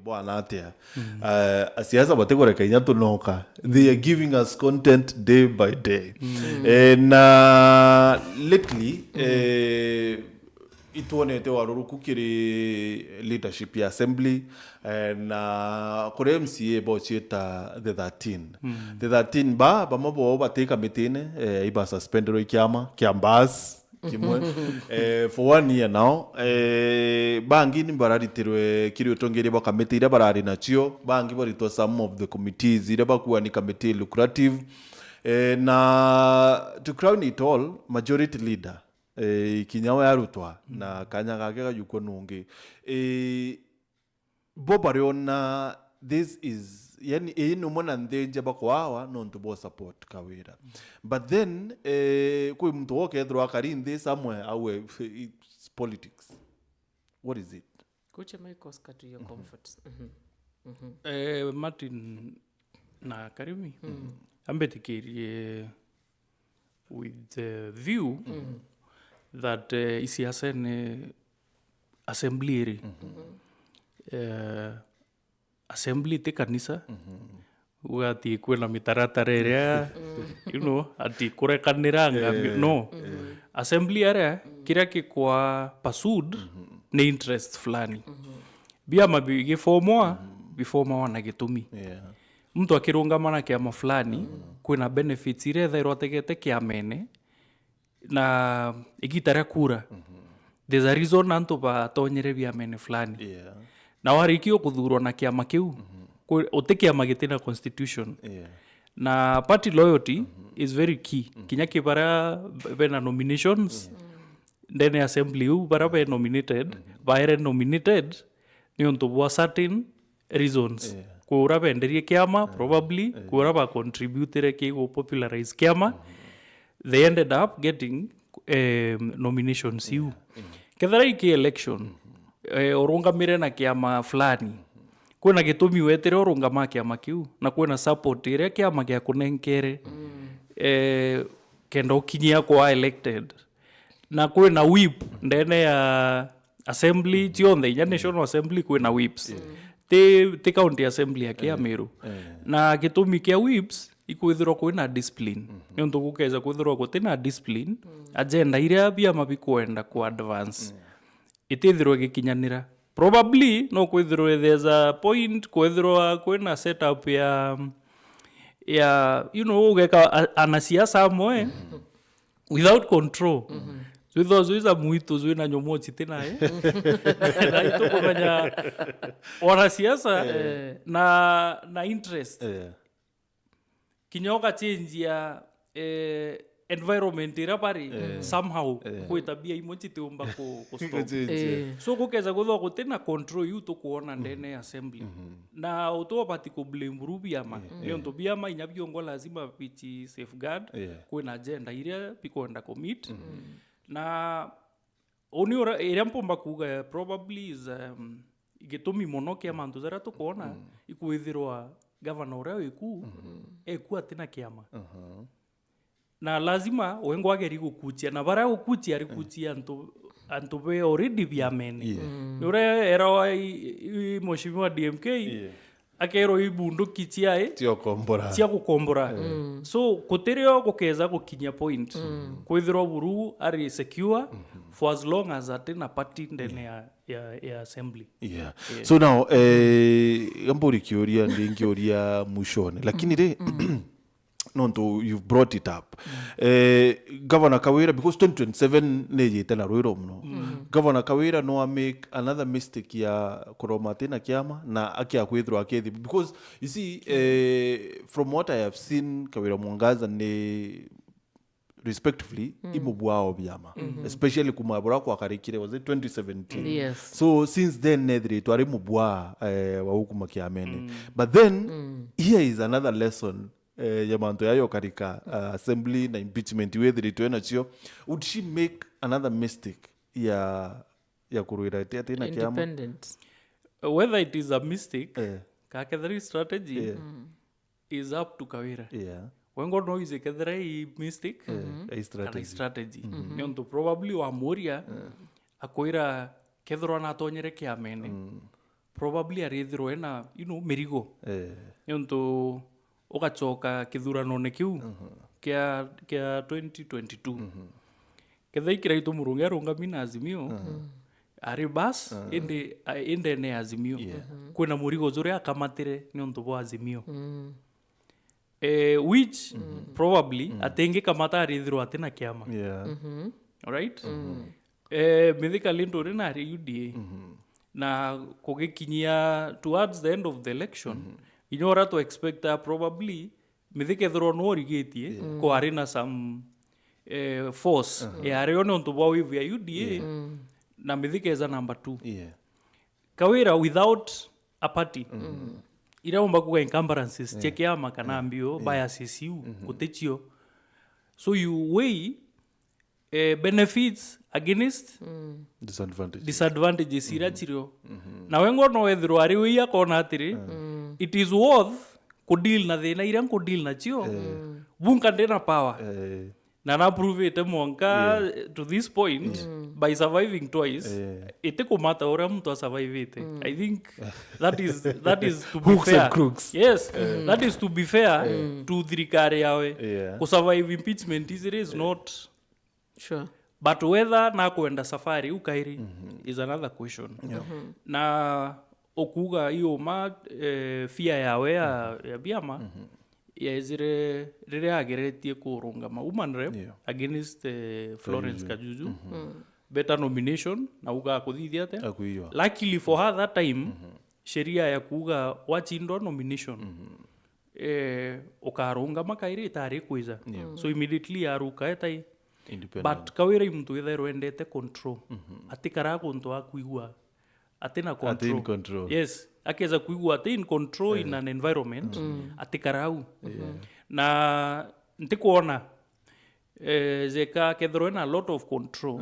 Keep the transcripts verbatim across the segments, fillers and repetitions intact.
Bwana atia? Eh, asiasa batikureka inya tunoka. They are giving us content day by day. Eh, na lately, eh, itwonete waruruku kiri leadership ya assembly, eh, na kuri M C A bocieta the thirteen. The thirteen ba, bamwe bo bati kamitine, eh, iba suspenderwe ikiama kia Mbas kimwe. Eh, for one year now, eh, bangi ni bararitirwe kiri utongeria bwa kamiti iria barari nacio, bangi baritwa some of the committees iria bakuwa ni committee lucrative. Eh, na to crown it all, majority leader, eh, kinya we arutwa na kanya gake gajukwa nungi. Eh, bo bariona this is, yani, ii ni umwe na nthinja bakwawa nontu bo support Kawira. But then, eh, kwi muntu wokethirwa akari nthi somewhere awe, it's politics. What is it? Kuche Michael Scott your comfort. Mhm. Mhm. Eh, Martin na Karimi, ambitikirie with the view that, eh, isiasene assembly iri. Eh, assembly ti kanisa. Uga ati kwina mitaratara iria, you know, ati kurekanira ngambi-, no. Assembly aria, kiria kikwa pursued ni interest fulani. Biama bigifomwa, bifomwa na gitumi. Yeah. Muntu akirungama na kiama fulani, kwina benefits iria ethairwa ategete kiamene, na igita ria kura, there's a reason antu batonyere biamene fulani. Yeah. Na warikia kuthurwa na kiama kiu, kwi-, uti kiama giti na constitution. Yeah. Na party loyalty is very key. Kinya ki baria bena nominations, ndene ya assembly iu, baria be nominated, baere nominated, ni untu bwa certain reasons. Yeah. Kwi uria benderie kiama, probably, kwi uria ba contributire ki gu popularize kiama, they ended up getting, um, nominations iu. Kethira iki election, eh, urungamire na kiama fulani, kwina gitumi wetire urungama kiama kiu, na kwina support iria kiama gia kunenkere, eh, kenda ukinyia kwa elected. Na kwina whip ndene ya assembly cionthe, inya National Assembly kwina whips. Ti, ti county assembly yake ya Meru. Na gitumi kia whips ikwithirwa kwina discipline. Niuntu gukeja kwithirwa gutina discipline, agenda iria biama bikwenda ku advance itithirwe gikinyanira. Probably no kwithirwe there's a point kwithirwa kwina setup ya, ya, you know, ugeka a-, anasiasa amwe without control. Zwitho zwi za mwitu zwi na nyomo citi nae. Na itukumenya wanasiasa na, na interest. Yeah. Kinya ugachenjia, eh, environment iria bari, somehow, kwi tabia imwe citiumba ku, ku stop. Kuchenjia. Eh. So, gukeza kwithwa guti na control iu tukwona ndene ya assembly. Na utubati ku blame buru biama. Niuntu biama inya biongo lazima bichi safeguard. Yeah. Kwina agenda iria bikwenda ku meet. Na uni ura, iria mpumba kuuga probably is, um, gitumi mono kia mantu jaria tukwona ikwithirwa gavana uria wiku eku atina kiama. Na lazima wengwa ageri gukuchia, na baria gukuchia ari kuchia antu, antu be already biamene. Yeah. Ni uria erawa i, i, i Mheshimiwa D M K, akerwa ibunduki ciae cia gukombora. Cia gukombora. So, kutirio gukeza gukinya point. Kwithirwa buru ari secure for as long as ati na party ndene ya, ya, ya assembly. Yeah. So now, eh, gamburi kiuria, ndingiuria mwishone. Lakini ri, nontu you've brought it up. Eh, Governor Kawira, because twenty twenty-seven nijite na rwiro muno. Governor Kawira no a make another mistake ya kuroma atina kiama na akia kwithirwa akithi. Because, you see, eh, from what I have seen, Kawira Mwangaza ni respectfully, imubwao biama. Especially kuma bura kwakarikire, was it twenty seventeen? Yes. So, since then, nethiritwe ari mubwa, eh, wa gukuma kiamene. But then, here is another lesson, eh, ya mantu yayo karika, uh, assembly na impeachment wethiritwe nacio. Would she make another mistake ya, ya kurwira ati, ati na kiama? Independent. Whether it is a mistake, eh, ka kethira strategy, yeah, is up to Kawira. Yeah. Wengo no ize kethira i mistake, eh, kana i strategy. Strategy. Niontu probably wamuria, akwira kethirwa natonyere kiamene. probably arithirwa ena, you know, mirigo. Eh. Niuntu ugacoka kithuranone kiu kia, kia twenty twenty-two. Kethira ikiraitu Murungi arungami na Azimio, ari bas, indi, a-, indene ya Azimio. Yeah. Kwina murigo juria akamatire niuntu bwa Azimio. Eh, which probably atingikamata arithirwa atina kiama. Yeah. Alright? Eh, Mithika Linturi nari U D A. Na kugikinyia towards the end of the election, inya uria tu expecta probably Mithika ethirwa no origitie, kwari na some, eh, force yari yo niuntu bwa wave ya U D A, na Mithika eza number two. Yeah. Kawira without a party, iria umba kuga encumbrances cia kiama kana mbio, biases iu, guticio. So you weigh, eh, benefits against disadvantages iria cirio. Na wengwa no wethirwa ari wei akona atiri, it is worth kudeal na thina iria nkudeal nacio. Bunka ndina power. Eh. Na na prove-ite mwanka, eh, to this point by surviving twice, eh, itikumata uria muntu asurvive-ite. I think that is, that is to be fair. Hooks and crooks. Yes, that is to be fair to thirikari yawe. Yeah. Kusurvive impeachment is, is not. Sure. But whether nakwenda safari iu kairi is another question. Yeah. Na ukuga iuma, eh, fear yawe ya, ya biama, yezire riria ageretie kurungama woman rep, yeah, against, eh, Florence Kajuju. Kajuju. Better nomination, na uga akuthithia atia? Akuiywa. Luckily for her that time, sheria ya kuga wachindwa nomination, eh, ukarungama kairi itari kwija. Yeah. So immediately aruka etai. Independent. But Kawira i muntu withairwa endete control. Atikara guntu akwigua atina control. Atin control. Yes, akeza kwigua atin control in an environment, atikara au. Yeah. Na ntikwona, eh, jeka kethirwa ena a lot of control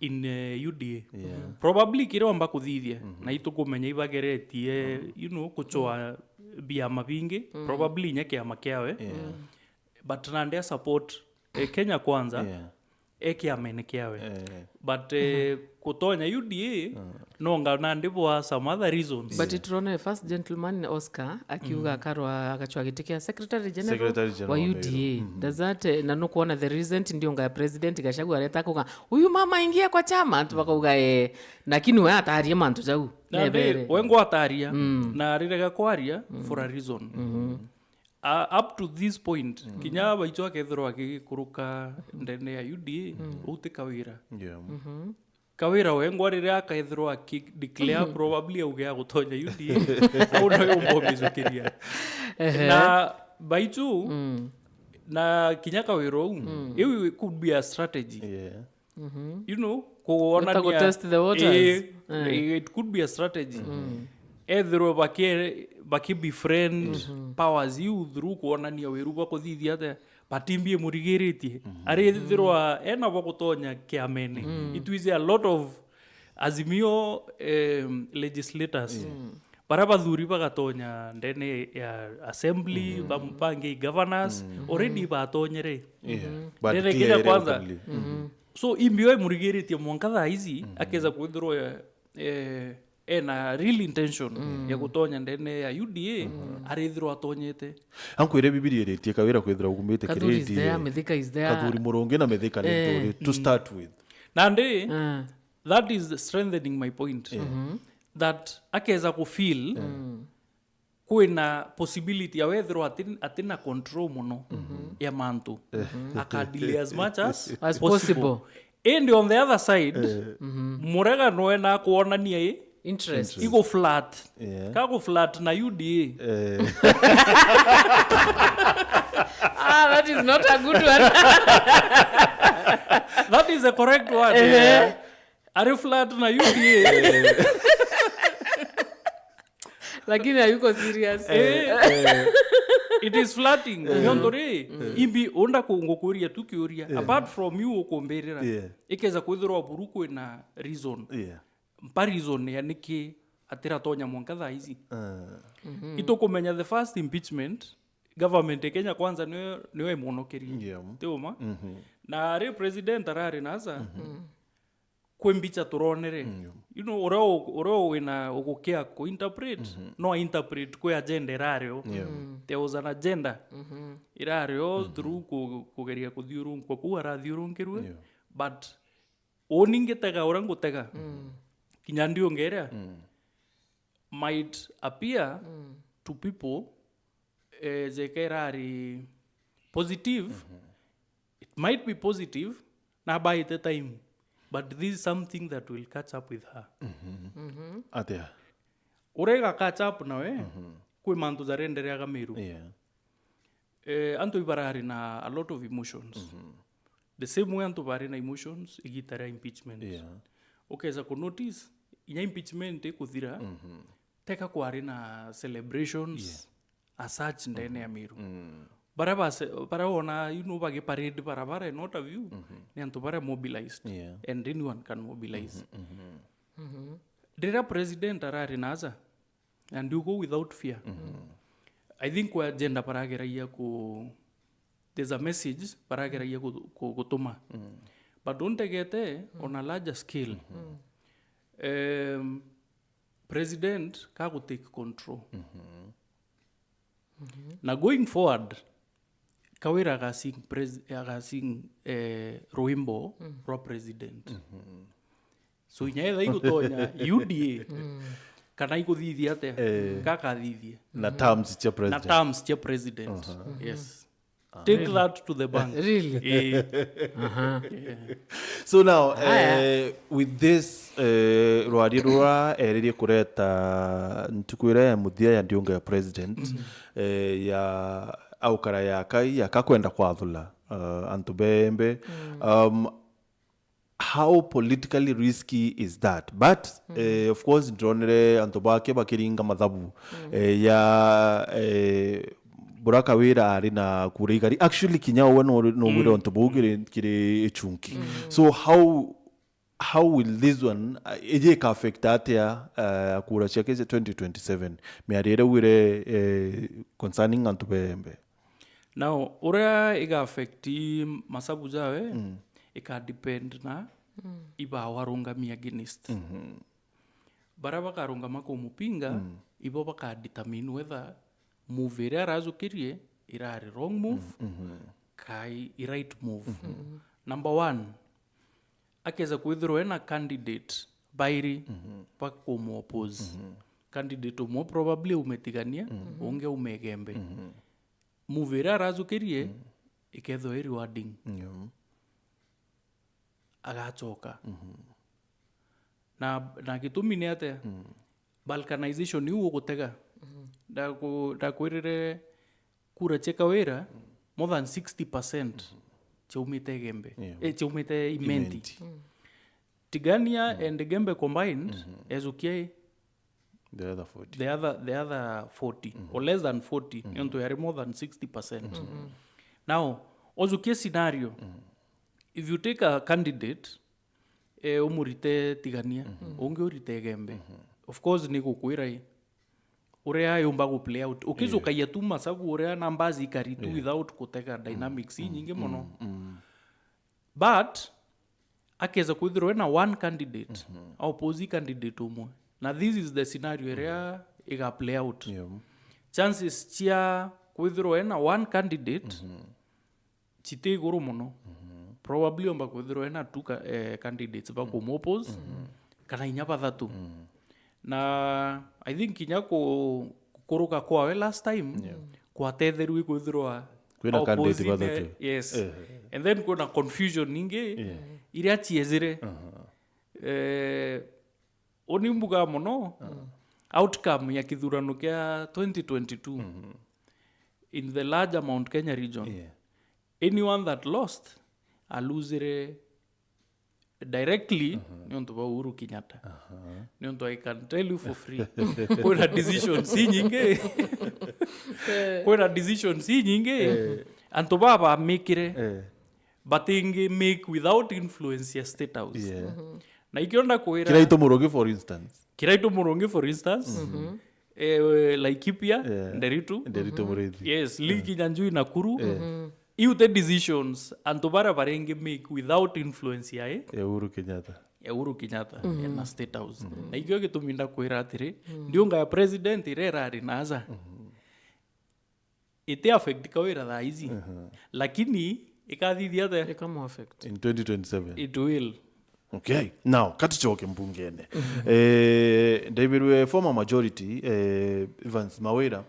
in, eh, U D A. Yeah. Probably kiria omba kuthithia, na itukumenya ibageretie, you know, kuchoa biama bingi, probably inya kiama kiawe. Yeah. But nandi a support, eh, Kenya Kwanza, yeah, e kiamene kiawe. Eh. But, eh, kutonya U D A, nonga nandi bwa some other reasons. But turone first gentleman Oscar akiuga akarwa agachwa giti kia secretary general, secretary general wa U D A. Does that, eh, na nukwona the recent ndionga ya president Gachagua areta kuga, "Huyu mama ingie kwa chama," antu bakauga, eh, lakini we atarie mantu jau. Na ndi, we ngwataria, na arirega kwaria for a reason. Uh, up to this point, kinya baicho akethirwa akikuruka ndene ya U D A, uti Kawira. Yeah. Kawira wengwa riria akethirwa aki declare probably auge agutonya U D A, au nawe umbomijukiria. Ehe. Na baicho, na kinya Kawira uu, iu could be a strategy. Yeah. You know, kuonania, gutest the waters. Eh, eh, it could be a strategy. Ethirwe baki, baki befriend powers iu through kuonania wiru bwa kuthithia atia, but imbi imurigiritie. Ari ethirwa ena bwa gutonya kiamene. It is a lot of Azimio, em, legislators. Yeah. Bara bathuri bagatonya ndene ya assembly, bam-, bangi governors, already batonyere. Yeah. But ndene Kenya Kwanza. So, imbio imurigiritie mwanka thaa ici, akeza kwithirwa, eh, ena real intention ya gutonya ndene ya U D A, arithirwa atonyete. Ankwire Bibilia iritie Kawira kwithirwa aumite Kathuri is there, Mithika is there. Kathuri Murungi na Mithika ni Nturi, to start with. Nandi, that is strengthening my point. That akeza ku feel kwina possibility ya wethirwa atin-, atina control muno ya mantu. Aka delay as much as possible. Indi on the other side, Murega noe na kuonania i interest. Igo flat. Yeah. Ka go flat na U D A. Eh. Ah, that is not a good one. That is the correct one. Eh. Yeah. Are you flat na U D A? Lakini hayuko serious. Eh, it is flirting. Nontu ri, imbi unda ku-, ngukuria tu kiuria. Apart from you ukumbirira. Yeah. Ikeza kwithirwa buru kwina reason. Yeah. Mpa reason ya niki atiratonya mwanka thaa ici. Ah. Itukumenya the first impeachment, government ya Kenya Kwanza niyo, niyo imwonokerie. Yeah. Ti uma? Na ri president arari nasa, kwi mbicha turonere. Mm, yeah. you know, uria u-, uria wina ugukia ku interpret, no interpret kwi agenda irario. Yeah. There was an agenda irario through ku-, kugeria kuthiurunkwa kuu arathiurunkirue. Yeah. But uni ngitega uria ngutega, kinya ndiungeria, might appear to people, eh, jeka irari positive. It might be positive, na baite time, but this is something that will catch up with her. Atia? Uria iga catch up nawe, kwi mantu jarendereaga Meru. Yeah. Eh, antu ibarari na a lot of emotions. The same way antu bari na emotions igita ria impeachment. Yeah. Ukeza ku notice, inya impeachment ikuthira, teka kwari na celebrations as such ndene ya Meru. Baria base-, baria wona, you know, bagi parade barabara in what have you, ni antu baria mobilized. Yeah. And anyone can mobilize. Riria president arari naja, and you go without fear. I think kwa agenda barageragia ku, there's a message barageragia ku, ku, gutuma. But untegete on a larger scale. Um, president ka gu take control. Na going forward, Kawira agasing pres-, agasing, eh, rwimbo rwa president. So inya etha igutonya U D A, kana iguthithia atia, gakathithie. Na terms cia president. Na terms cia president. Yes. Take that to the bank. Really? Eh. Yeah. So now, eh, with this, eh, rwari rura eririe kureta ntuku iria ya muthia ya ndiunga ya president, eh, ya aukara ya kai, ya kakwenda kwathula, eh, antu bembe. Um, how politically risky is that? But, eh, of course, ndronere antu bake bakiringa mathabu, eh, ya, eh, bura Kawira ari na kura igari. Actually, kinya uwe no, no wire ontu buu kiri, kiri ichunki. So how, how will this one, uh, iji ika affect atia, uh, kura ciake cia twenty twenty-seven? Miario iria wire, eh, concerning antu bembe. Now, uria iga affect masabu jawe, ika depend na iba warungami against. Baria bakarungama kumupinga, ibo baka determine whether move iria arajukirie irari wrong move, kai i right move. Number one, akeza kwithirwa ena candidate bairi ba kumu oppose. Candidate umwe probably umetigania, ungi umegembe. Move iria arajukirie, ikethwa i rewarding. Yeah. Agachoka. Na, na gitumi ni atia? Balkanization iu ugutega. Ndaku-, ndakwirire kura cia Kawira, more than sixty percent ciaumite Igembe. Yeah. Eh, ciaumite Imenti. Imenti. Tigania and Igembe combined, ejukia i The other forty. The other, the other forty, or less than forty, niuntu yari more than sixty percent. Now, ojukie scenario, if you take a candidate, eh, umurite Tigania, ungi urite Igembe. Of course, ni gukwira i, uria yumba gu play out. Ukijukagia tu masabu uria numbers ikari tu without kutega dynamics inyingi mono. But akeza kwithirwa ena one candidate, a oppose candidate umwe. Na this is the scenario iria iga play out. Yeah. Chances cia kwithirwa ena one candidate citi iguru mono. Probably omba kwithirwa ena two ca-, eh, candidates ba kumu oppose, kana inya bathatu. Na I think kinya ku-, kukuruka kwawe last time, kwatetherui kwithirwa kwina candidate opposite, bathatu. Yes. Eh. And then kwina confusion ningi iria ciezire. Eh, uni mbuga mono, outcome ya kithurano kia twenty twenty-two in the larger Mount Kenya region. Yeah. Anyone that lost, aluzire directly, niuntu bwa Uhuru Kenyatta. Niuntu I can tell you for free. Kwina decisions inyingi. Kwina decisions inyingi. Antu baba bamikire. Batingi make without influence ya State House. Yeah. Na ikio ndakwira Kiraitu Murungi, for instance. Kiraitu Murungi, for instance. Eh, Laikipia, Nderitu. Nderitu Muriithi. Yes, Lee Kinyanjui Nakuru. Iu te decisions antu baria baringi make without influence ya, eh? Ya Uhuru Kenyatta. ya Uhuru Kenyatta, na State House. Na ikio gitumi ndakwira atiri, ndiunga ya president iria irari na aja. Iti affect Kawira thaa ici. Lakini ikathithia atia? Ikamu affect. In twenty twenty-seven. It will. Okay. Now, katucoke mbungene. Eh, ndaibirwe former majority, eh, Evans Mawira,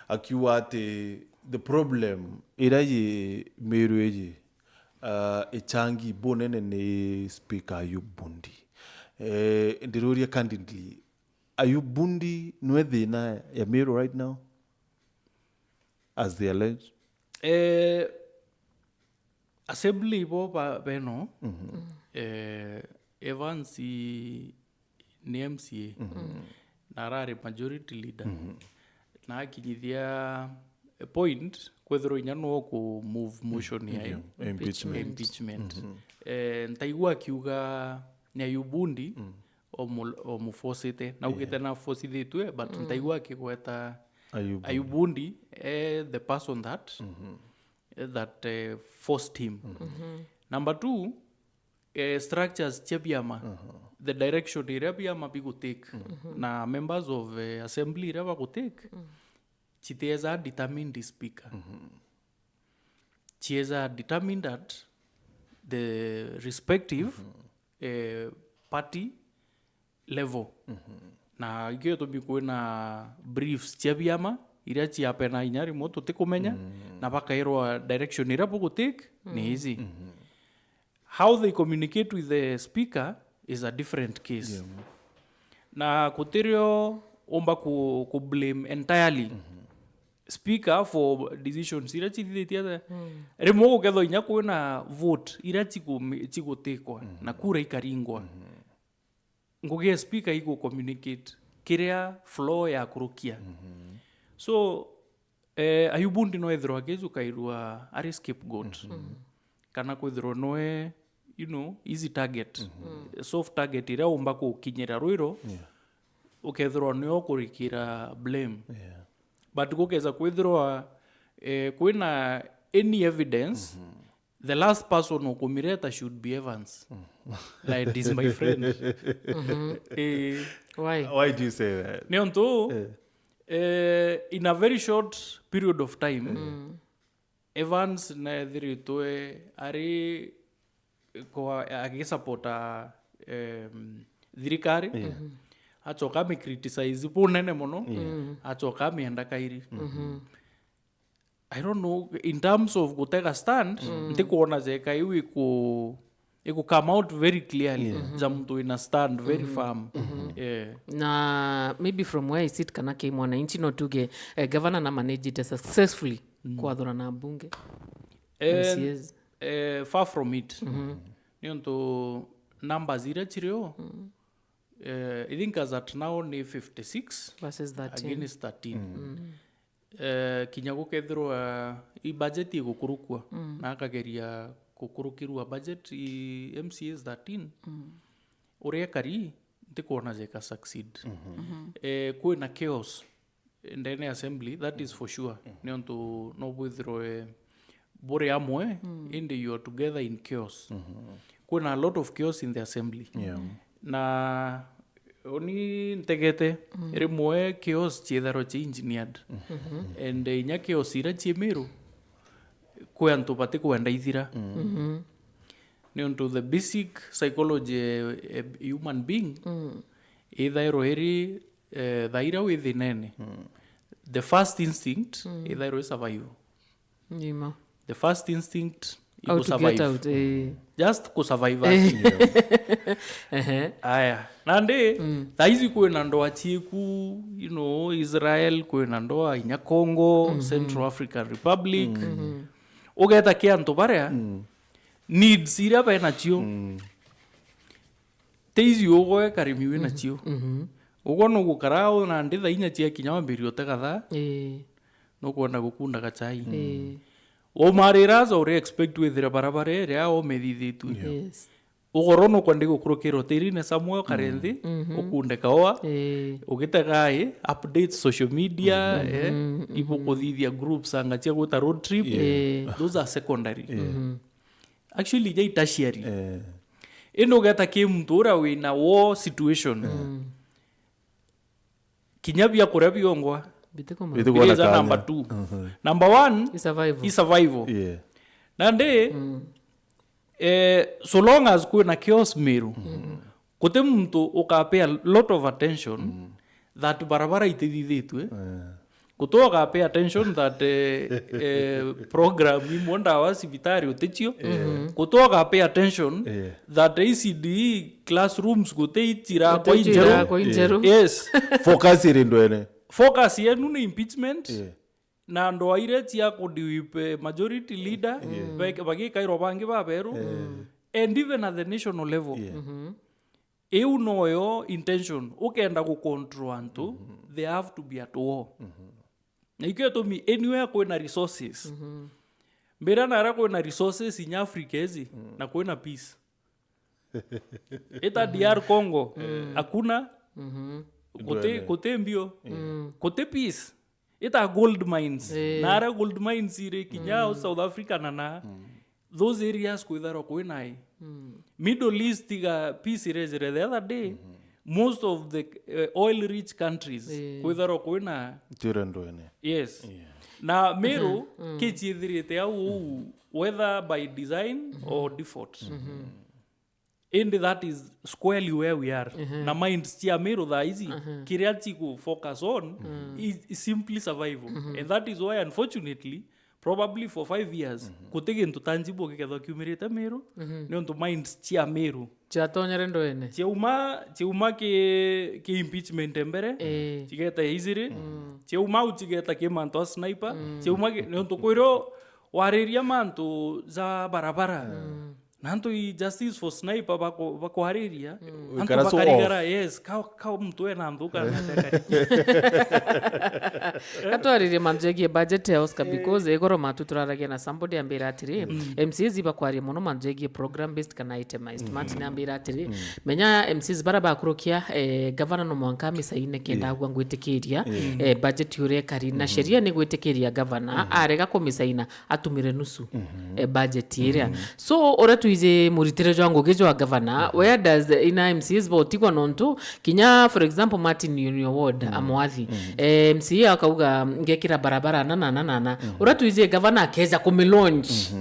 akiuga ati the problem iria yi Meru iji, uh, ichangi bunene ni Speaker Ayub Bundi. Eh, ndiruria candidly, Ayub Bundi nwe thina ya Meru right now? As they allege? Eh, assembly ibo ba-, beno, eh, Evans i-, ni M C A, na arari majority leader. Na akinyithia point, kwethirwa inya no ku move motion ya ndio, im-, impeachment. Impeachment. Eh, ntaigua akiuga ni Ayub Bundi omu-, omufocite. Naugite na focithitue, but ntaigua akigweta Ayub Bundi. Ayub Bundi, eh, the person that, eh, that, eh, forced him. Number two, eh, structures cia biama, the direction iria biama bigutake, na members of, eh, assembly iria bagutake, citieza determined speaker. Cieza determined at the respective, eh, party level. Na ikio gitumi kwina briefs cia biama iria ciapena inya rimwe tutikumenya, na bakairwa direction iria bugutake ni ici. How they communicate with the speaker is a different case. Na gutirio umba ku, ku blame entirely speaker for decisions iria cithithitie the, rimwe gukethwa inya kwina vote iria cigu-, cigutikwa na kura ikaringwa. Ngugi ya speaker igu communicate kiria flow ya kurukia. So, eh, Ayub Bundi no ethirwa akijukairua ari scapegoat. Kana kwithirwa noe, you know, easy target. Soft target iria umba kukinyira rwiro, ukethirwa nio kurikira blame. But gukeza kwithirwa, eh, kwina any evidence, the last person ukumireta should be Evans. Like, this my friend. Eh, why? Why do you say that? Niuntu, eh, in a very short period of time, Evans neethiritwe ari kwa, agisupporta, em, thirikari, acoka amicriticize bunene mono, acoka amienda kairi. I don't know, in terms of gutega stand, ntikwona jeka iu iku, iku come out very clearly ja muntu wina stand very firm. Eh. Na maybe from where I sit kana ki mwananchi, no tuge, eh, governor na managite successfully kwathurana bunge. Eh, M C As. Eh, far from it. Niuntu numbers iria cirio, eh, I think as at now ni fifty-six versus thirteen. Against thirteen. Eh, kinya gukethirwa i budget igukurukua, na akageria gukurukirua budget i M C As thirteen, uria ekari, ntikwona jeka succeed. Eh, kwina chaos ndene ya assembly, that is for sure. Niuntu no bwithirwe buri amwe, indi you are together in chaos. Kwina a lot of chaos in the assembly. Na uni ntegete, rimwe chaos cietharwa ci engineered. And inya chaos iria ci Miru, kwi antu batikwenda ithira. Niuntu the basic psychology, eh, human being, ithairwa iri, eh, thaira wi thinene. The first instinct, ithairwa i survival. Nima. The first instinct i how to get survive. Out, eh. Just ku survive. Eh. Ehe. Aya. Nandi, thaizi kwina ndoa cieku, you know, Israel, kwina ndoa inya Congo, Central African Republic. Ugeta ki antu baria, needs iria benacio. Ti ici ugwe karimi winacio. Ugwe nugukara u nandi thaa inya cia kinya wambirie utega thaa. Ii. Nukwenda gukunda gachai. Ii. Waumarira aja uri expect withire barabara iria umithithitue. Yes. Ugoro nukwenda gukurukira utirine somewhere ukare nthi, ukunde kaua, ugitega i, update social media, eh, ibukuthithia groups anga cia gwita road trip. Ii. Those are secondary. Actually, ija i tertiary. Eh. Indi ugeta ki muntu uria wina war situation, kinya biakuria biongwa. Bitikumana. Bitikwona. Biriza kanya. Number two. Mhm. Number one, is survival. Is survival. Yeah. Nandi, eh, so long as kwina chaos Meru, guti muntu ukapea lot of attention that barabara itithithitue. Eh. Guti ukapea attention that, eh, eh, program imwe ndawa cibitari uticio. Eh. Guti ukapea attention, eh, that E C D E classrooms guti itira kwa injeru. Guti itira kwa injeru. Yes. Focus iri ndwene. Focus yenu ni impeachment. Yeah. Na ndwa iria cia ku deal with, eh, majority leader, yeah, bag-, bagikairwa bangi baberu. Yeah. And even at the national level. Yeah. Iu noyo intention, ukenda gu control antu, they have to be at war. Na ikio gitumi anywhere kwina resources. Mbira naria kwina resources inya Africa iji, na kwina peace. Ita D R Congo, hakuna, guti, guti mbio, guti peace. Ita gold mines. Eh. Na aria gold mines iri kinya South Africa na na, those areas kwitharwa kwina i. Middle East tiga peace irejere the other day, most of the, eh, oil rich countries, eh, kwitharwa kwina. Tire ndwene. Yes. Yeah. Na Meru, kichiithirite au uu, whether by design or default. Indi that is squarely where we are. Na minds cia Meru thaa ici, kiria ciku focus on is, is simply survival. And that is why, unfortunately, probably for five years, guti gintu tangible gikethwa kiumirite Meru, niuntu minds cia Meru ciatonyere ndwene. Ciauma, ciauma ki, ki impeachment mbere, eh, cigeta ya Iziri, ciauma au cigeta ki mantu a sniper, ciauma ki, niuntu kwirio wariria mantu ja barabara. Na antu i justice for sniper bako-, bakwariria. Antu bakarigara, yes, ka, ka muntu ena nthuka na atakari. Atwaririe mantu jegie budget ya Oscar, because igoro matu turaragia na somebody ambira atiri, M C As ibakwaria mono mantu jegie program based kana itemized. Martin ambira atiri, menya M C As bara bakurukia, eh, gavana no mwanka misaine kenda agua ngwitikiria, eh, budget uria ikari. Na sheria ni gwitikiria gavana arega kumisaina atumire nusu, eh, budget iria. So, uria twiji muritire jwa ngugi jwa gavana, where does ina M C As botigwa nontu, kinya, for example, Martin Junior Ward, Amwathi, eh, M C A akauga, "Ngekira barabara na, na, na, na, na." Uria twiji gavana akeja kumilaunch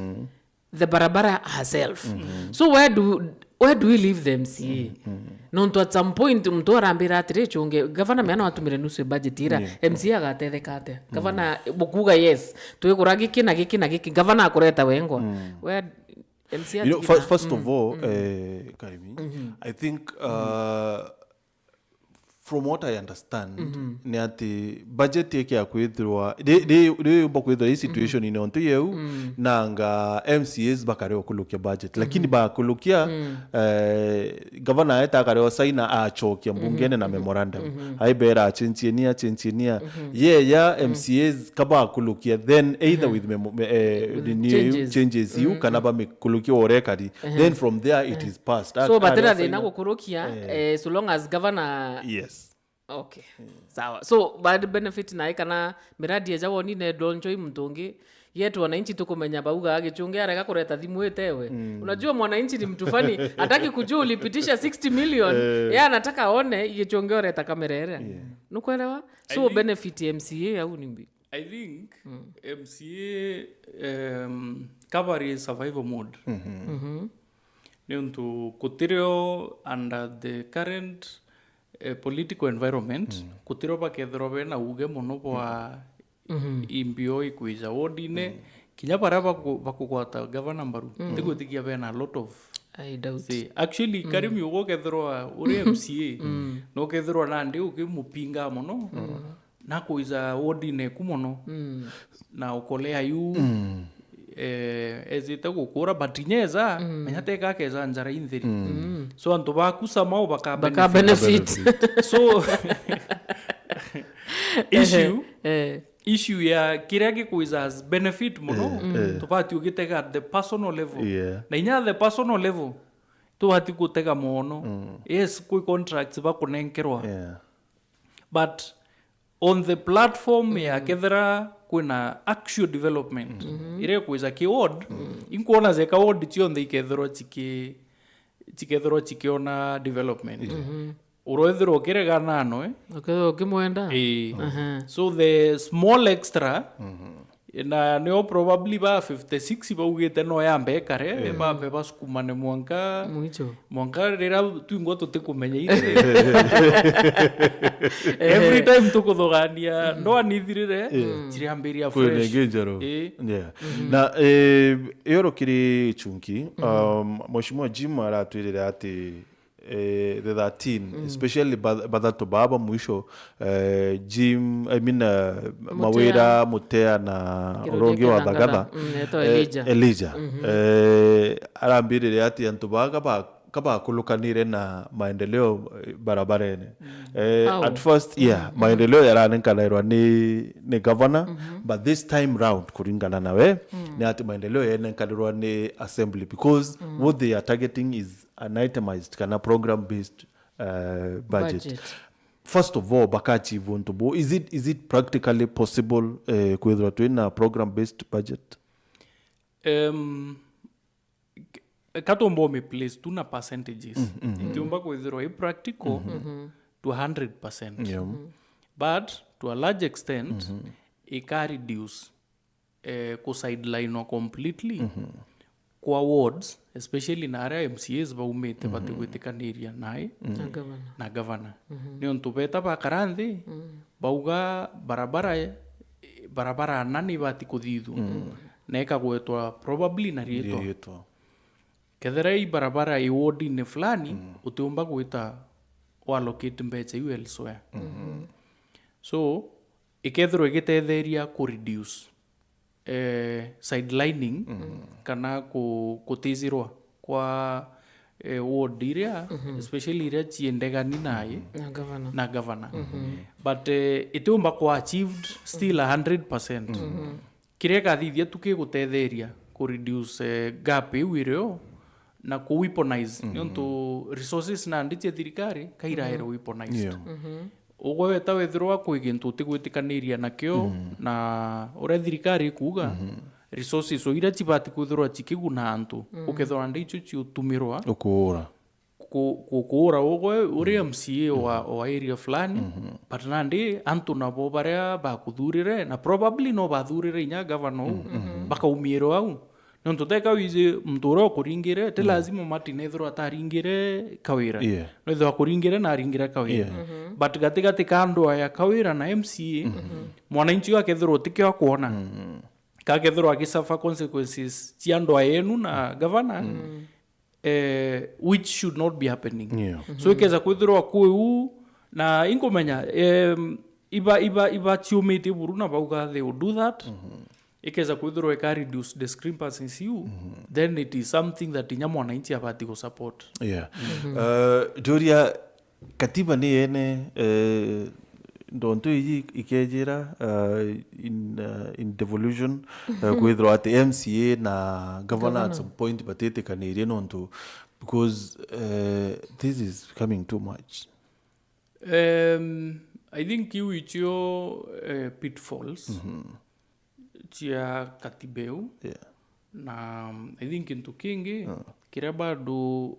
the barabara herself. So, where do, where do we leave the M C A? Nontu at some point, muntu arambira atiri, "Chunge, gavana meana watumire nusu ya budget ira, M C A agatetheka atia?" Gavana, bukuga, "Yes, twigura giki na giki na giki," gavana akureta wengwa. Where M C A You know, atigita? Fir-, first of all, eh, Karimi, I think, uh, from what I understand, ni ati budget ikia kwithirwa, ri-, ri-, riyumba kwithirwa i situation ine ontu yeu, nanga M C As bakare okulukia budget. Lakini bakulukia, eh, gavana aeta akare osaina achokia mbungene na memorandum. Aibera achenchie nia, achenchie nia. Ye ya M C As kabakulukia, then either with memo-, me-, eh, renew changes, changes iu, kana bamikulukia orekari. Then from there it is passed. So, batira thina gukurukia, eh, so long as governor. Yes. Okay. Sawa. So, bad benefit nae kana miradi eja wonine ndonjoi muntu ungi, yet wananchi tukumenya bauga gichunge arega kureta thimu itewe. Unajua mwananchi ni mtu fani, hataki kujua ulipitisha sixty million, yeye anataka aone gichunge oreta kamera iria. Nukwelewa? So, benefit ya M C A au ni mbi? I think M C A, um, cover is survival mode. Niuntu kutirio under the current, eh, political environment, kutirio bakethirwa bena uge mono bwa imbio ikwija wodine, kinya baria baku-, bakugwata gavana mbaru, ndigwitikia bena a lot of, I doubt, say, actually, Karimi, ugo ukethirwa uri M C A, na ukethirwa nandi ukimupinga mono, nakwija wodine eku mono, na ukolea yu, eh, ezite gukura, but inya eza, menya teka akeza njara intheri. So, antu baku somehow baka benefit. Baka benefit. So, issue, eh, issue ya kiria gikwiza as benefit mono, tubati ugitega at the personal level. Yeah. Na inya at the personal level, tubati gutega mono. Yes, kwi contracts bakunenkerwa. Yeah. But on the platform ya kethira kwina actual development, iria ikwija ki ward, inkwona jeka ward cionthe ikethirwa ciki cikethirwa cikiona development. Urethirwa ukiregana no, eh? Ukethirwa ukimwenda. Ii. Aha. So the small extra, na nio probably ba fifty-six baugite no yambe ikare, bambe basukumane mwanka, mwicho, mwanka riria twingwa tutikumenya iri. Every time tukuthugania, ndoa nithirire, ciriambiria fresh. Kwina ingi njeru. Ii. Yeah. Na eh, iyo rukiri chunki, um, Mheshimiwa Jim aratwirire ati eh, the thirteen, especially ba- bathatu baa ba mwisho, eh, Jim, I mean, eh, Mawira, Mutea na urongi wa Thagata, mm, etwa eh, Elijah. Elijah. Eh, arambirire ati antu baa kaba- kabakulukanire na maendeleo, eh, barabarene. Eh, at first, yeah, maendeleo yaranenkanirwa ni, ni governor, but this time round, kuringana nawe, ni ati maendeleo yanenkanirwa ni assembly, because what they are targeting is an itemized kana program based uh, budget. Budget. First of all, bakaachieve untu bu, is it, is it practically possible, eh, kwithirwa twina program based budget? Um, k- katumba umiplace tu na percentages. Itiumba kwithirwa i practical to a hundred percent. Yeah. But to a large extent, ika reduce eh, kusidelinwa completely kwa wards, especially na aria M C As baumite batigwitikaniria nai na governor. Na governor. Niuntu beta bakara nthi, bauga barabara, barabara ana ni ibati kuthithua, na ikagwetwa probably na riitwa. Riitwa. Kethira i barabara i ward-ini fulani, utiumba gwita uallocate mbecha iu elsewhere. So, ikethirwa igitetheria ku reduce, eh, sidelining kana ku- kutizirwa kwa, eh, ward iria, especially iria ciendegani naye Na governor. Na governor. But, eh, itiumba ku achieved still a hundred percent. Kiria ikathithia tu kigutetheria ku reduce, eh, gap iu irio na ku weaponize, niuntu resources nandi cia thirikari kairaere weaponized. Yeah. Ugwe weta wethirwa kwi gintu utigwitikaniria nakio na uria thirikari ikuuga, resources o iria cibati kwithirwa cikiguna antu, ukethirwa ndi icio ciutumirwa ukuura. Ku- ku- kuura ugwe uri M C A wa, wa area fulani, but nandi antu nabo baria bakuthurire, na probably no bathurire inya governor uu, bakaumirwa au. Niuntu teka wiji muntu uria ukuringire, ti lazima Martin ethirwa ataringire Kawira. Yeah. No ethirwa akuringire na aringire Kawira. Yeah. But gatigati ka ndwaa ya Kawira na M C A, mwananchi uu akethirwa utikio akwona. Kakethirwa agisuffer consequences cia ndwaa yenu na governor, eh, which should not be happening. Yeah. So ikeza kwithirwa kuu na inkumenya, em, iba iba iba ciumitie buru na bauga they will do that. Ikeza kwithirwa ika reduce discrepancies iu, then it is something that inya mwananchi abati gu support. Yeah. Uh, Doria, katiba ni yene, eh, ndontu iji ikejira, uh, in, uh, in devolution, uh, kwithirwa ati M C A na governor at some point batitikanirie nontu, because, uh, this is coming too much. Um, I think iu icio, uh, pitfalls cia katiba iu. Yeah. Na, um, I think kintu kingi kiria bado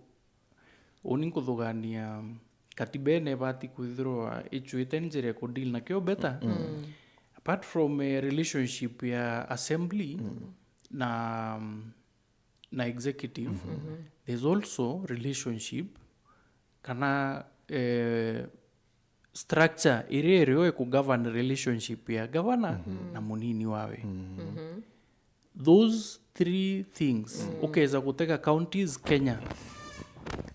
uni nkuthugania, katiba ene ibati kwithirwa icuite njira ya kudeal nakio better. Apart from, eh, relationship ya assembly na, um, na executive, there's also relationship kana, eh, structure iria irio iku govern relationship ya governor na munini wawe. Those three things, ukeza gutega counties Kenya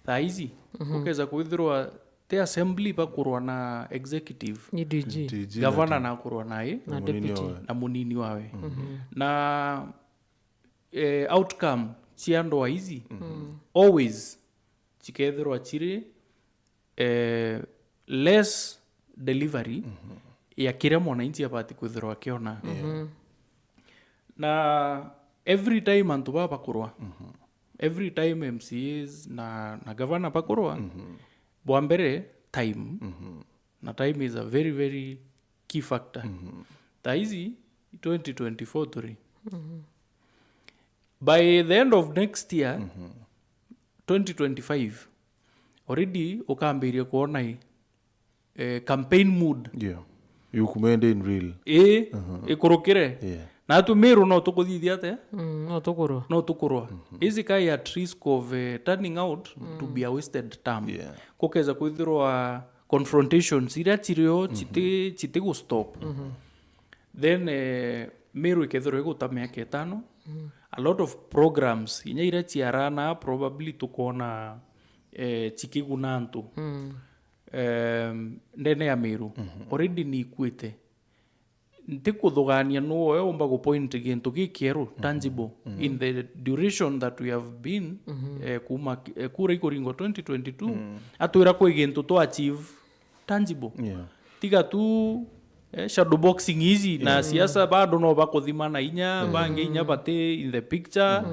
thaa ici, ukeza kwithirwa ti assembly bakurwa na executive, ni D G. D G governor na nakurwa nae na munini deputy wawe. Na munini wawe. Na, eh, outcome cia ndwaa ici always cikethirwa ciri, eh, less delivery ya kiria mwananchi abati kwithirwa akiona. Na every time antu baba bakurwa, every time M C As na, na governor bakurwa, bwa mbere time, na time is a very, very key factor. Thaa ici twenty twenty-four turi. By the end of next year, twenty twenty-five, already ukambiria kuona i, eh, campaign mood. Yeah. You kumende in real. I, ikurukire. Yeah. Na atu Meru no tukuthithia atia? Mm, no tukurwa. No tukurwa. Is kai at risk of, eh, turning out to be a wasted term. Yeah. Kukeza kwithirwa confrontations iria cirio chiti, chiti gu stop. Then, eh, Meru ikethirwa iguta miaka itano. A lot of programs, inya iria ciarana probably tukona, eh, cikiguna antu. Em, ndene ya Meru. Already ni ikuite. Ntikuthugania nu oe umba gupoint gintu gikieru, tangible, in the duration that we have been, eh, kuma, eh, kura ikuringwa twenty twenty-two, atwira kwi gintu twa achieve tangible. Yeah. Tiga tu, eh, shadow boxing ici na siasa bado no bakuthima na inya, bangi inya bati in the picture.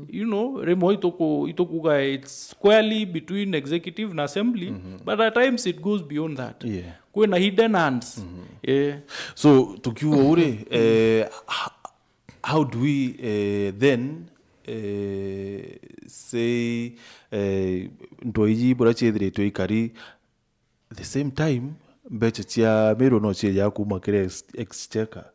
You know, rimwe ituku-, itukuga it's squarely between executive na assembly, but at times it goes beyond that. Yeah. Kwina hidden hands. Eh. So tukiuga uri, eh, h- how do we, eh, then, eh, say, eh, ndo iji bura ciethiritwe ikari the same time mbeca cia Meru no ciejaa kuma kiri ex-, exchequer?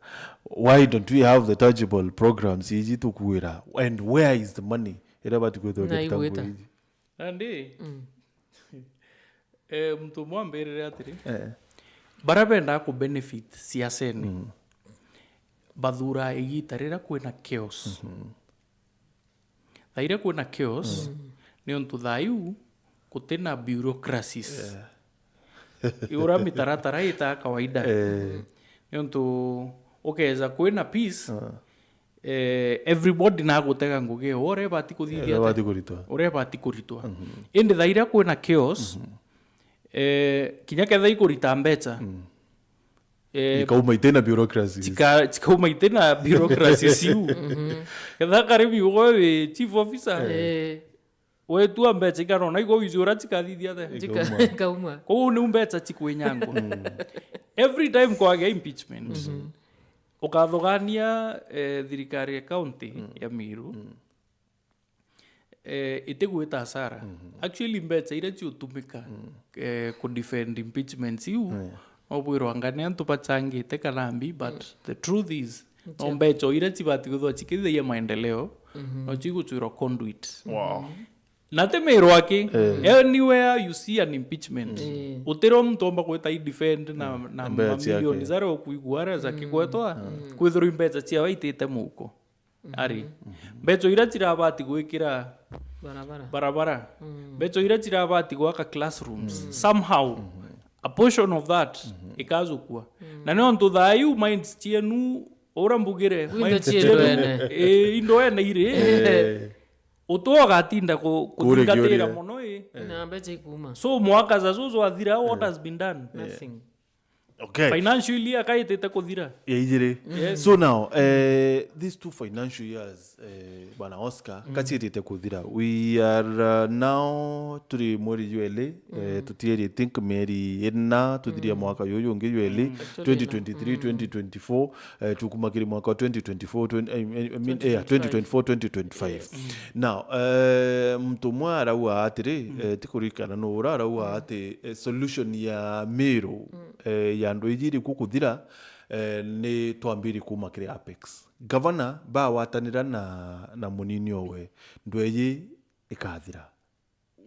Why don't we have the tangible programs iji tukuira, and where is the money iria bati kwithirwa Na ikitangwa igwita. Iji? Nandi, eh, mtu mwambirire atiri, eh, bara bendaa ku benefit siasene, bathura igita rira kwina chaos. Thaa iria kwina chaos, ni untu thaa iu gutina bureaucracies. Iura mitaratara itaa kawaida. Ni untu ukeza kwina peace, eh, everybody nagutega ngugi yo, uria ibati kuthithia Uria ibati kuritwa. Uria ibati kuritwa. Indi thaa iria kwina chaos, eh, kinya ketha ikurita mbeca, eh, Ikauma itina bureaucracies. Chika-, chikauma itina bureaucracies iu. Ketha kari miugo wi chief officer, Eh, wetua mbeca ikanona igwa wizi uria chikathithia the. jika-, kauma. Koguo niu mbeca chikwinyangwa. Every time kwagea impeachment, ukathugania, eh, thirikari ya county ya Meru, eh, itigwita hasara. Actually, mbeca iria ciutumika, eh, ku defend impeachments iu, no bwirwa anga ni antu bachangite kana mbi, but the truth is, no mbeca o iria cibati kwithirwa cikithiria maendeleo, no ciguchwirwa conduit. Wow. Na ti Meru aki, anywhere you see an impeachment, utiro muntu omba gwita i defend na, na Mbeca ciake. Mamilioni jaria ukuigua aria jakigwetwa, kwithirwa i mbeca ciawe itite muhuko. Ari, mbeca iria cirabati gwikira Barabara. Barabara, mbeca iria cirabati gwaka classrooms, somehow a portion of that ikajukua. Na ni ontu thaa iu minds cienu, ura mbugire, Indo minds cie cienu, ndwene. eh, indo ene iri, utu ugatinda ku-, Kure kuthingatira kiuria. Mono i. Na mbeca ikuma. So mwaka jajuju athira, what has been done? Nothing. Okay. Financial year kaitite kuthira. Ya ijiri. Yes. So now, eh, these two financial years, eh, bwana Oscar, kacietite kuthira. We are, uh, now turi mweri jweli, eh, tutieri, I think, mieri ina tuthiria mwaka yuyu ungi jweli, actually, twenty twenty-three, twenty twenty-four, eh, tukuma kiri mwaka wa twenty twenty-four, twenty, I mean, I mean, yeah, twenty twenty-four, twenty twenty-five. Now, eh, mtu mwa arauga atiri, eh, tikurikana no ura arauga ati, eh, solution ya Meru, eh, ya andu iji iri kukuthira, eh, ni twambiri kuma kiri Apex. Gavana bawatanira na, na munini owe, ndweji ikathira.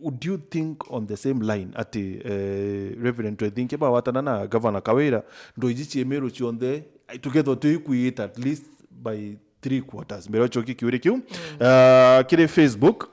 Would you think on the same line ati, eh, Reverend Twethinkia bawatana na Gavana Kawira, ndo iji cie Meru cionthe, ai, tukethwa twikuite at least by three quarters? Mbere ochoki kiuri kiu, ah, kiri Facebook,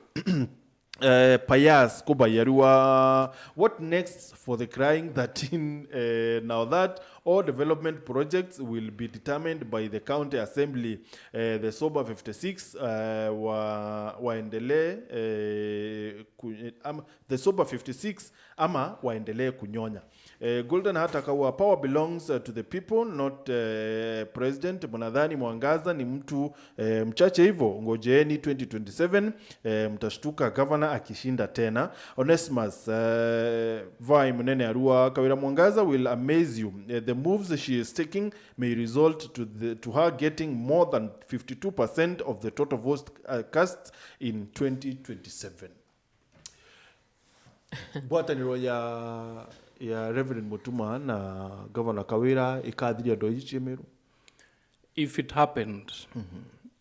eh, Pius Kubai arua, what next for the crying thirteen? Eh, now that all development projects will be determined by the county assembly, eh, the sober fifty-six, eh, wa-, waendelee, eh, ku-, eh, ama, the sober fifty-six ama waendelee kunyonya. Eh, Golden Heart akaua, power belongs, uh, to the people, not, eh, president. Mnadhani Mwangaza ni mtu, eh, mchache hivyo? Ngojeeni twenty twenty-seven, eh, mtashtuka governor akishinda tena. Onesmus, eh, Vai Munene arua, Kawira Mwangaza will amaze you. Eh, the moves she is taking may result to the, to her getting more than fifty-two percent of the total votes, uh, cast in twenty twenty-seven. Ngwataniro ya, ya Reverend Mutuma na Governor Kawira ikathiria ndo iji cia Meru? If it happened,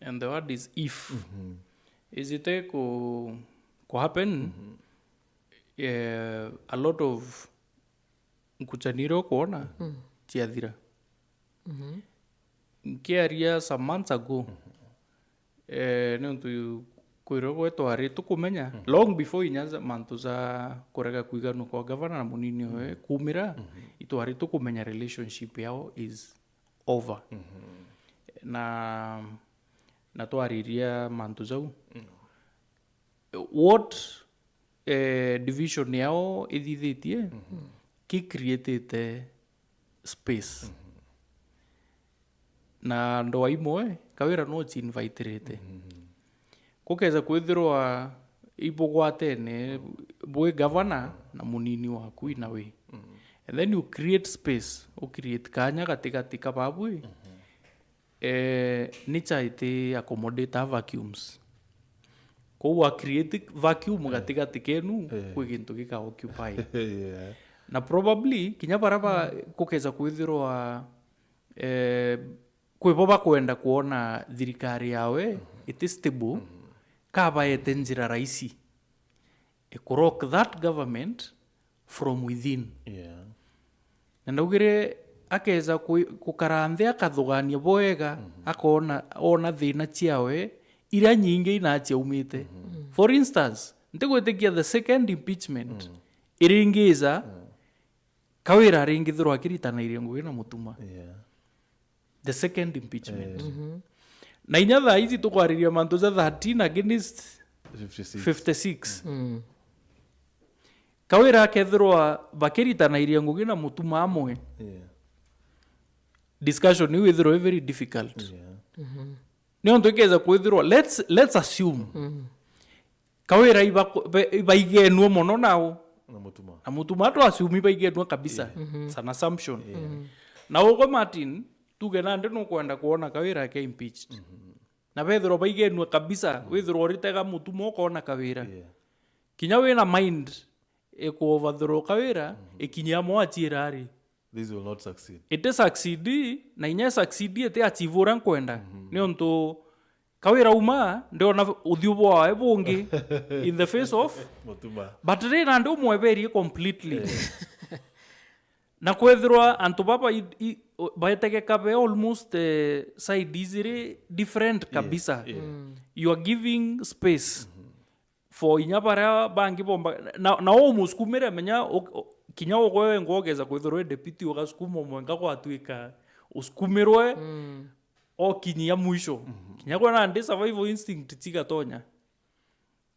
and the word is if, is it ku, ku happen, eh, a lot of nkuchaniro kwona ciathira. Nkiaria some months ago, eh, niuntu kwiragwa twari tukumenya, long before inya za, mantu ja kurega kwiganua kwa gavana na munini owe kumira, itwari tukumenya relationship yao is over. Na, na twariria mantu jau. What, eh, division yao ithithitie, ki createte space. Na ndwa imwe, Kawira no ci invitirite. Kukeza kwithirwa ibugwatene bwi gavana na munini waku in a way. And then you create space, u create kanya gatigati ka babwi. Eh, nature iti accommodate vacuums. Kou wa create vacuum gatigati kenu, kwi gintu gika occupy. Yeah. Na probably, kinya bara ba, kukeza kwithirwa, eh, kwi bo bakwenda kwona thirikari yawe iti stable, kabaete njira raisi e ku rock that government from within. Yeah. Na ndaugire akeza kwi-, gukara nthi akathugania bwega, akona, ona thina ciawe iria nyingi inaciaumite. For instance, ntigwitikia the second impeachment iringiza, Kawira aringithirwa akiritanairia ngugi na Mutuma. Yeah. The second impeachment. Eh. Na inya thaa ici tukwariria mantu ja thirteen against fifty-six. fifty-six. Kawira akethirwa bakiritanairia ngugi na Mutuma amwe. Yeah. Discussion iu ithirwa i very difficult. Yeah. Niontu ikeza kwithirwa, let's, let's assume. Kawira iba-, be-, ibaigenua mono nao. Na Mutuma. Na Mutuma tu assume ibaigenua kabisa. Yeah. It's an assumption. Yeah. Na ugwe Martin, tuge nandi nukwenda kuona Kawira ake impeached. Na bethirwa baigenua kabisa, withirwa uritega Mutuma ukona Kawira. Yeah. Kinya wina mind iku overthrow Kawira, ikinyia mwachiira ari. This will not succeed. Iti succeed, na inya succeed iti achieve uria nkwenda. Niuntu Kawira uma, ndiona uthiu bwawe bungi in the face of Mutuma. But ri nandi umweberie completely. Eh. Na kwethirwa antu baba i, i, baetegeka be almost, eh, side ijiri different kabisa. Yeah. You are giving space for inya baria bangi bomba, na, na umusukumire, menya u-, u-, kinya ugwe wengwa ugeza kwithirwa wi deputy, ugasukuma umwe nga gwatuika usukumirwe okinyia mwisho. Kinya gwe nandi survival instinct chigatonya.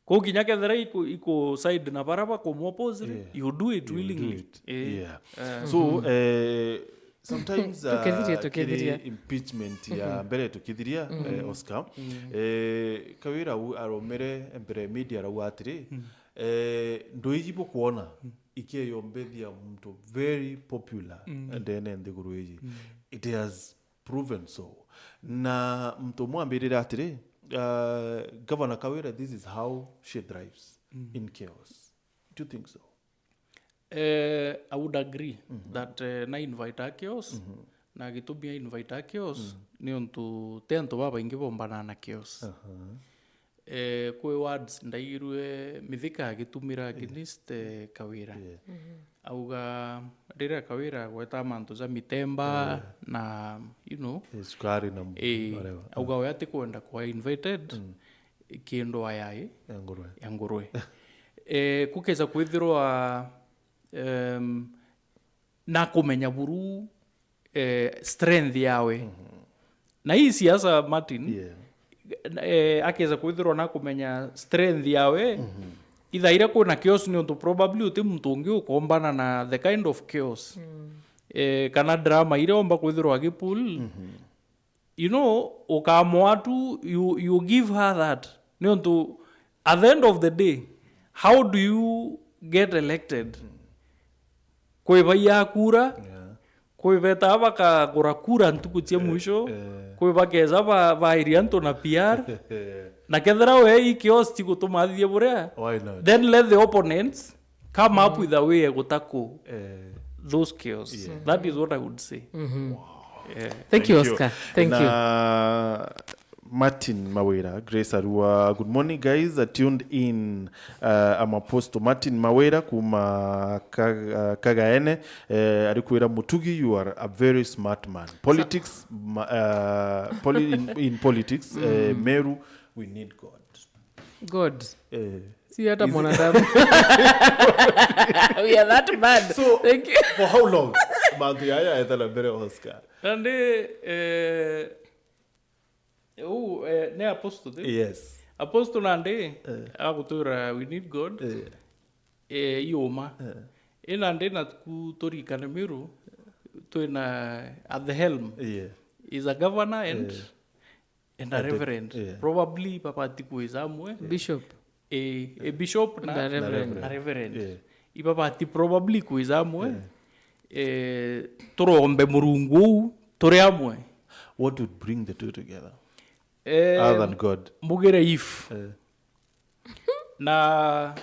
Kou kinya kethira iku, iku side na bara bakumu oppose, yeah, you do it willingly. Eh. Yeah. Eh. So, eh, sometimes, uh, tukithiria, tukithiria. Kiri impeachment ya mbere tukithiria, eh, Oscar, eh, Kawira u-, aromere mbere media arauga atiri, eh, ndwiji bukwona ikeyombethia muntu very popular ndene nthiguru iji. It has proven so. Na muntu umwe ambirire atiri, uh, Governor Kawira, this is how she thrives in chaos. Do you think so? Eh, I would agree that, eh, na invite a chaos, na gitumi a invite a chaos, ni untu ti antu babaingi bombana na chaos. Eh, kwi words ndaigirue Mithika agitumira against, eh, Kawira. Yeah. Auga, riria Kawira agweta mantu ja mitemba na, you know, eh, sukari na m-, eh, whatever. Auga we atikwenda kwa invited kindu ayai ya ngurwe. Ya ngurwe. Eh, kukeza kwithirwa, em, na kumenya buru, eh, strength yawe. Na hii siasa, Martin, yeah, eh, akeza kwithirwa na kumenya strength yawe, ithaira kwina chaos, ni untu probably uti muntu ungi ukombana na the kind of chaos. Eh, kana drama iria omba kwithirwa agipull, you know, ukamwaa tu, you, you give her that. Ni untu, at the end of the day, how do you get elected? Kwi baiya kura, yeah, kwi betaa bakagura kura ntuku cia mwisho, eh, kwi bakeza ba-, bairia antu na P R. Na kethira we i chaos chigutuma athithie buria, why not? Then let the opponents come up with a way ya gutackle Eh, those chaos. That is what I would say. Yeah. Thank you, Oscar. Thank you. Na Martin Mawira, Grace Arua, good morning guys, I tuned in. Uh, I'm Apostle Martin Mawira kuma Ka- uh, Kagaene. Uh, arikwira Mutugi, you are a very smart man. Politics, ma- uh, poli- in, in politics, uh, Meru, we need God. God. Uh, Si hata mwanadamu. We are that bad. So, Thank you. For how long? Mantu yaya ethala mbere Oscar. Nandi eh, u eh, ne apostle the Yes. Apostle nandi agutwira we need God. Eh, iuma. Ina ndi na ku turikane Meru twina at the helm Yeah. is a governor and and a And the- reverend. Yeah. Probably babati kwiza amwe. Bishop. A, a bishop na, Na reverend. na reverend. Yeah. Ibabati probably kwiza amwe. Eh, turombe Murungu uu turi amwe. What would bring the two together? Eh, Other than God. Mbugire if Eh, na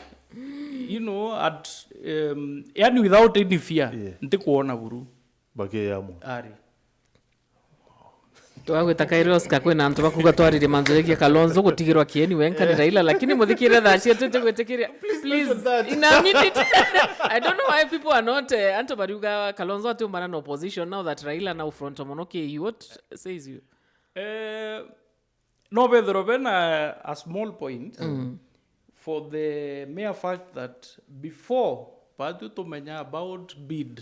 you know at um, yani without any fear Yeah. ntikuona buru Bakeyamwe. Ari. Twagwita kairi Oscar, kwina antu bakuga twaririe mantu jegie Kalonzo gutigirwa kieni wenka ni Raila, lakini muthikire thaa cietu tigwitikiria. Please, in a minute. I don't know why people are not, eh, antu bariuga Kalonzo atiumana na opposition now that Raila now front mono ki what says you? Eh, no bethirwe bena a small point for the mere fact that before batu tumenya about bid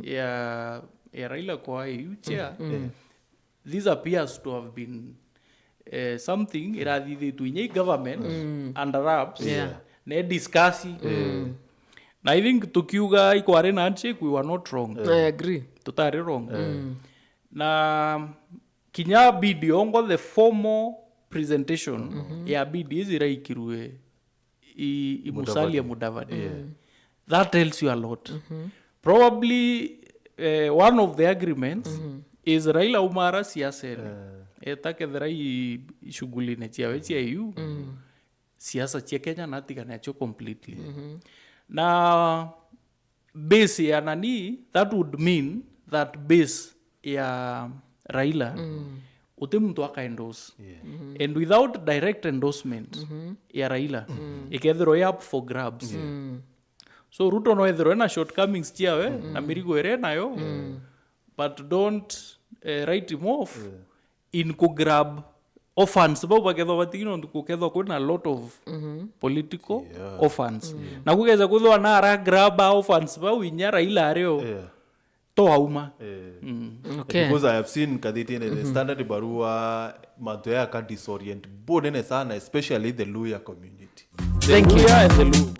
ya, ya Raila kwa A U chair, this appears to have been eh, something irathithitwe inya i government under wraps Yeah. ne discuss. Na I think tukiuga ikwari na handshake, we were not wrong. I agree. Tutari wrong. Na kinya bid yongwa, the formal presentation ya bid izi iraikirwe i, i Musalia Mudavadi. That tells you a lot. Probably eh, one of the agreements is Raila umara siasa ene. Eta kethira i shughuli ne ciawe cia A U, siasa cia Kenya natigane acio completely. Na base ya nani, that would mean that base ya Raila uti muntu aka endorse. And without direct endorsement ya Raila, ikethirwa i up for grabs. So Ruto no ethirwe na shortcomings ciawe na mirigo ire nayo, but don't eh, write him off in ku grab orphans bau bakethwa batigi nontu kukethwa kwina a lot of political orphans. Na kukeza kwithwa na ara grab a orphans bau inya Raila ario Yeah. to auma. Eh. Okay. Because I have seen kathitine the Standard barua mantu ya ka disorient bunene sana, especially the Luhya community. Thank you. Luhya and the Luo.